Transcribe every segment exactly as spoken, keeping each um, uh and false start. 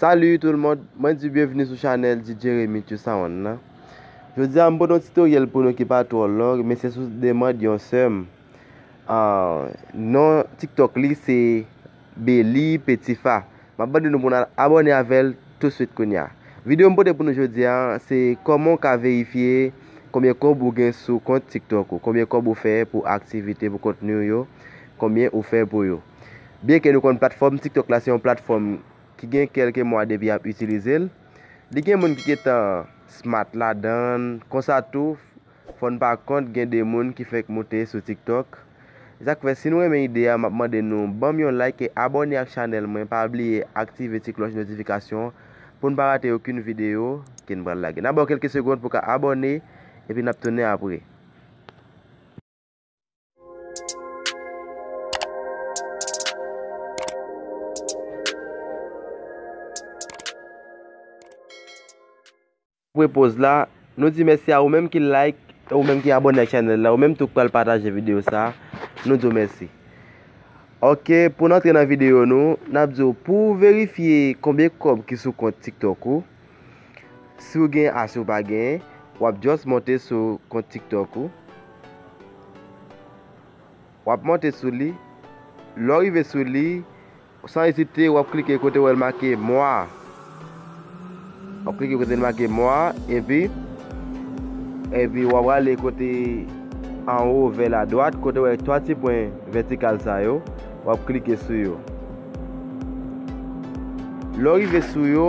Salut tout le monde, mwen di byenvni sou chanèl D J Remy Two Sound nan. Jodi a m pote yon titoryèl pou nou ki pa twò long, men se sou demann yon sè m. Ah, non TikTok li se Bely Petit Fa. M ap mande nou pou n al abòne avè l touswit kounye a. Videyo m pote pou nou jodi a, se kòman w ka verifye konbyen kòb ou gen sou kont TikTok ou, konbyen kòb ou fè pou aktivite, pou kontni w yo, konbyen ou fè pou yo. Byenke nou konn platfòm TikTok la se yon platfòm ki gen kèlke mwa depi y ap itilize l. Li gen moun ki gentan smart ladan l, konsa tou, fò n pa kont gen de moun ki fenk moute sou TikTok. Se sa k fè, si nou renmen ide a, m ap mande nou ban m yon like e abòne ak chanèl mwen. Pa bliye aktive ti klòch notifikasyon pou n pa rate okenn videyo ke n pral lage. N a ba w kèlke segonn pou w ka abòne, epi n ap tounen apre. Apre poz la, nou di mèsi a ou menm ki like, ou menm ki abòne ak chanèl la, ou menm tou k pral pataje videyo sa, nou di w mèsi. Ok, pou n antre nan videyo nou, n ap di w pou w verifye konbyen kòb ki sou kont TikTok ou, si w gen a si w pa gen, w ap just monte sou kont TikTok ou. W ap monte sou li. Lè w rive sou li, san ezite, w ap klike kote w wè l make Moi. W ap klike kote l make Moi, epi, epi w ap prale kote anwo vè l adwat, kote w wè twa ti pwen vètikal sa yo. W ap klike sou yo. Lè w rive sou yo,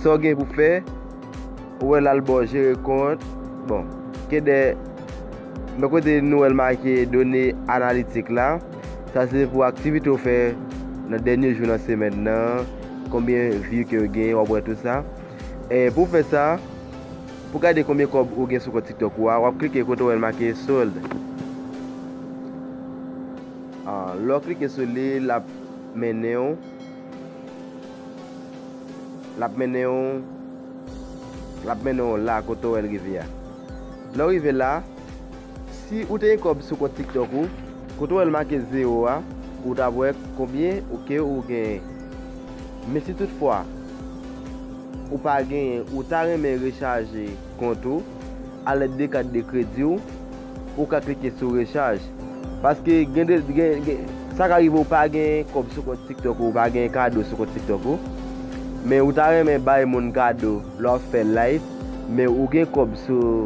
sa w gen pou fè, ou wè l al ba w jere kont. Bon, ke de, men kote nou wè l make done analitik la, sa se pou aktivite w fè nan dènye jou nan semèn nan, konbyen vi ke w gen, w ap wè tout sa. E pou w fè sa, pou gade konbyen kòb ou gen sou kont TikTok ou a, w ap klike kote w wè l make sold. Ah, lè w klike sou li, l ap mennen w, l ap mennen w, l ap mennen w la kote w wè l rive a. Lè w rive la, si ou te gen kòb sou kont TikTok ou, kote w wè l make zewo a, ou t ap wè konbyen ou ke ou genyen. Men si toutfwa ou pa genyen, ou ta renmen rechaje kont ou alèd de kat de kredi w, ou ka klike sou rechaj. Paske gen de, gen, gen, sa ka rive ou pa gen kòb sou kont TikTok ou, ou pa gen kado sou kont TikTok ou, men ou ta renmen bay moun kado lè w ap fè live, men ou gen kòb sou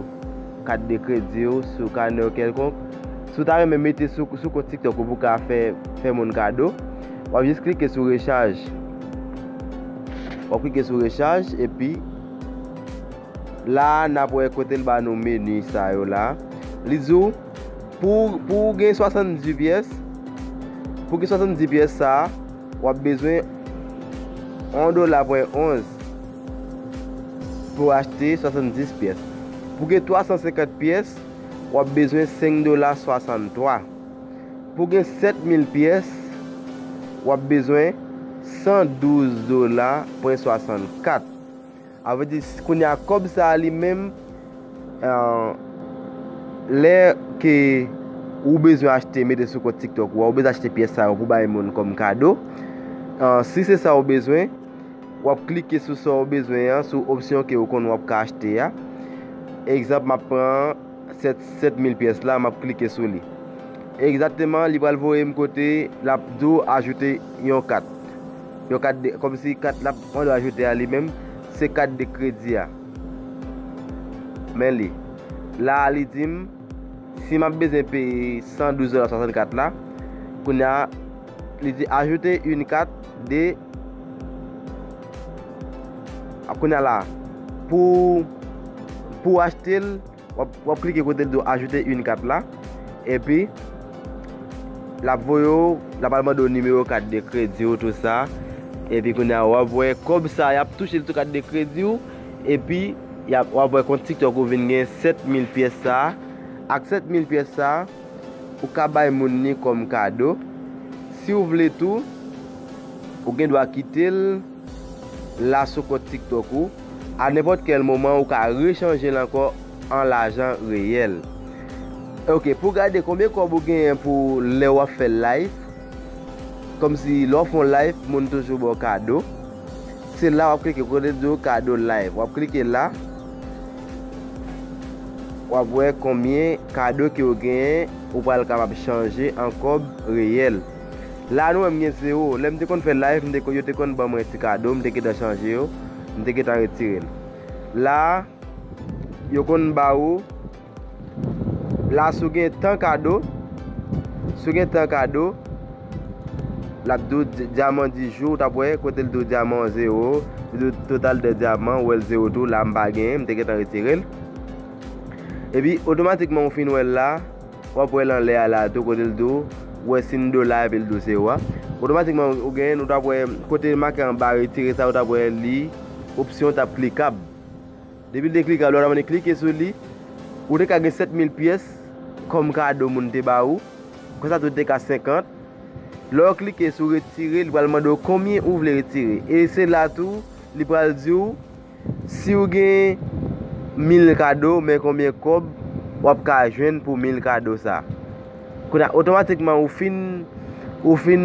kat de kredi w, sou kanè w kèlkonk. Si w ta renmen mete sou, sou kont TikTok ou pou w ka fè, fè moun kado, w ap jis klike sou rechaj. W ap klike sou rechaj, epi la a, n ap wè kote l ba nou meni sa yo la. Li di w, pou, pou w gen swasanndis pyès, pou w gen swasanndis pyès sa a, w ap bezwen yon dola pwen onz pou w achte swasanndis pyès. Pou w gen twa san senkant pyès, w ap bezwen senk dola swasanntwa. Pou w gen sèt mil pyès, w ap bezwen san douz dola pwen swasannkat. A vle di, kounye a, kòb sa a li menm, eh, lè ke ou bezwen achte, mete sou kont TikTok ou a, ou bezwen achte pyès sa yo pou bay moun kòm kado. Eh, si se sa ou bezwen, w ap klike sou sa ou bezwen an, sou opsyon ke ou konn w ap ka achte a. Egzanp, m ap pran sèt, sèt mil pyès la, m ap klike sou li. Egzakteman, li pral voye m kote l ap di w ajoute yon kat. Yon kat de, kòmsi kat l ap mande w ajoute a li menm, se kat de kredi a. Men li. La a, li di m, si m ap bezwen peye san douz dola swasannkat la, kounye a, li di ajoute une carte de, kounye a la, pou, pou achte l, w ap, w ap klike kote l di w ajoute une carte la, epi l ap voye w, l ap al mande w nimewo kat de kredi w, tou sa. Epi kounye a, w ap wè kòb sa, y ap touche l sou kat de kredi w, epi y ap, w ap wè kont TikTok ou vin gen sèt mil pyès sa. Ak sèt mil pyès sa, ou ka bay moun li kòm kado. Si w vle tou, ou gen dwa kite l la sou kont TikTok ou. A nenpòt kèl moman, ou ka rechanje l ankò an lajan reyèl. Ok, pou gade konbyen kòb ou genyen pou lè w ap fè live, kòmsi lè w fè yon live, moun toujou ba w kado. Se la w ap klike kote l di w kado live. W ap klike la. W ap wè konbyen kado ke w genyen ou pral kapab chanje an kòb reyèl. La nou wè m gen zewo. Lè m te konn fè live, m te, yo te konn ban mwen ti kado, m te gentan chanje yo, m te gentan retire l. La, yo konn ba ou, la si w gen tan kado, si w gen tan kado, l ap di w dyaman dis jou, w t ap wè kote l di w dyaman zewo, li di w total de dyaman, ou wè l zewo tou, la m pa genyen, m te gentan retire l. Epi, otomatikman ou fin wè l la, w ap wè l anlè a la tou, kote l di w, ou wè siy dola epi l di w zewo a. Otomatikman ou genyen, ou t ap wè kote make anba retire sa, ou t ap wè li, opsyon t ap klikab. Depi l te klikab, lè w ta mande klike sou li, ou te ka gen sèt mil pyès kòm kado moun te ba ou. Konsa tou te ka senkant. Lè w klike sou retire, li pral mande w konbyen ou vle retire. E se la tou, li pral di w, si w gen mil kado, men konbyen kòb w ap ka jwenn pou mil kado sa. Kounye a, otomatikman, ou fin, ou fin,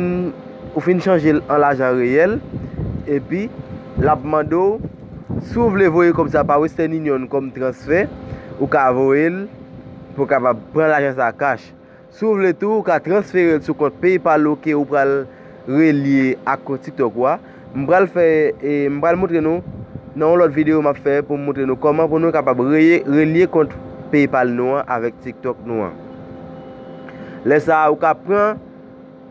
ou fin chanje l an lajan reyèl, epi l ap mande w, si w vle voye kòb sa pa Western Union kòm transfè, ou ka voye l pou w kapab pran lajan sa cash. Si w vle tou, ou ka transfere l sou kont PayPal ou ke ou pral relye ak kont TikTok ou a. M pral fè, e, m pral montre nou nan yon lòt videyo m ap fè pou m montre nou kòman pou nou kapab reye, relye kont PayPal nou an avèk TikTok nou an. Lè sa a, ou ka pran,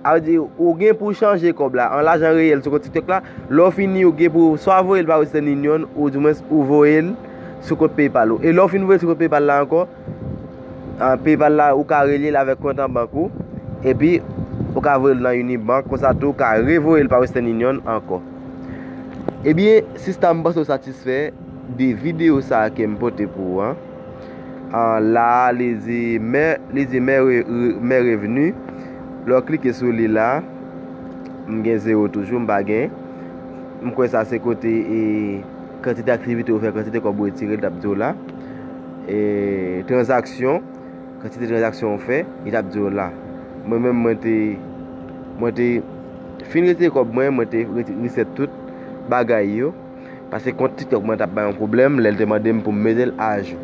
sa vle di, ou gen pou w chanje kòb la an lajan reyèl sou kont TikTok la. Lè w fini, ou gen pou w swa voye l pa Western Union, ou di mwens ou voye l sou kont PayPal ou. E lè w fin voye l sou kont PayPal la ankò, an, PayPal la, ou ka relye l avèk kont an bank ou, epi ou ka voye l nan Unibank, konsa tou ou ka revoye l pa Western Union ankò. Ebyen, sista, m panse w satisfè de videyo sa a ke m pote pou ou an. An, la a, li di mè, li di mè re-, re-, mè revni. Lè w klike sou li la, m gen zewo toujou, m pa gen. M kwè sa se kote, e, kantite aktivite ou fè, kantite kòb ou retire, li t ap di w la. E, tranzaksyon, kantite tranzaksyon ou fè, li t ap di w la. Mwen menm, mwen te, mwen te fin retire kòb mwen, mwen te reti-, reset tout bagay yo. Paske kont TikTok mwen t ap bay yon pwoblèm lè l te mande m pou m mete l ajou.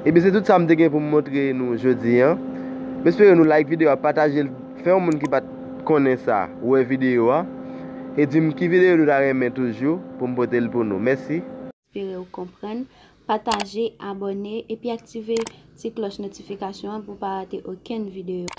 Ebyen, se tout sa m te gen pou m montre nou jodi an. M espere nou like videyo a, pataje l, fè yon moun ki pa t konnen sa wè videyo a. E di m ki videyo nou ta renmen toujou pou m pote l pou nou. Mèsi. Espere w konprann. Pataje, abòne, epi aktive ti klòch notifikasyon an pou w pa rate okenn videyo.